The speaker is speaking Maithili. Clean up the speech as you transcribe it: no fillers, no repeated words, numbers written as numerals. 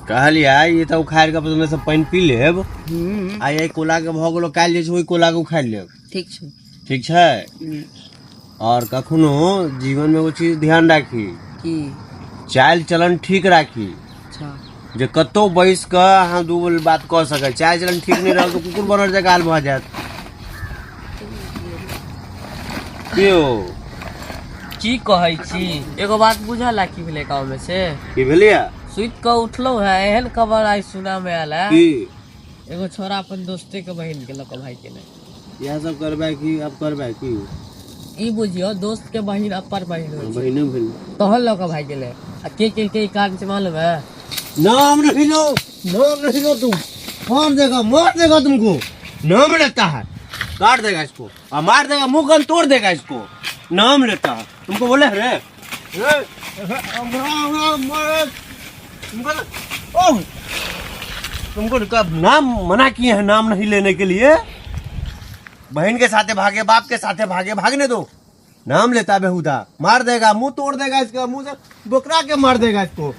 कहलियै ई तऽ उखाड़ि कऽ अपने सब पानि पी लेब। आ एहि कोला के भऽ गेलो, काल्हि जे छै ओहि कोला के उखाड़ि लेब। ठीक छै। ठीक छै। और कखनो जीवन में एगो चीज ध्यान राखी। की? चालि चलन ठीक राखी। अच्छा। जे कतौ बैस कऽ अहाँ दू बोल बात कऽ सकै। चालि चलन ठीक नहि रहल तऽ कुकुर बनल जकाँ हाल भऽ जायत। की यौ? की कहै छी, एगो बात बुझल है की भेलै गाँव में से? की भेलैया? सुति कऽ उठलहुँ है, एहन खबर आइ सुना में आयल है। की? एगो छोरा अपन दोस्ते के बहिन के लऽ कऽ भागि गेलै। इएह सब करबै की आब करबै की? ई बुझियौ, दोस्त के बहिन अप्पर बहिन होइ छै। बहिने भेल। तहन लऽ कऽ भागि गेलै। आ के केलकै ई काज से मालूम है? नाम नहीं लो, नाम नहीं लो, तुम मार देगा, मार देगा तुमको। नाम लेता है, काट देगा इसको और मार देगा, मुंह गन तोड़ देगा इसको। नाम लेता है, तुमको बोले रे रे, तुमको ओ तुमको कब नाम मना किए हैं नाम नहीं लेने के लिए? बहन के साथे भागे, बाप के साथे भागे, भागने दो। नाम लेता बेहुदा, मार देगा, मुंह तोड़ देगा इसका, मुंह से बोकरा के मार देगा इसको।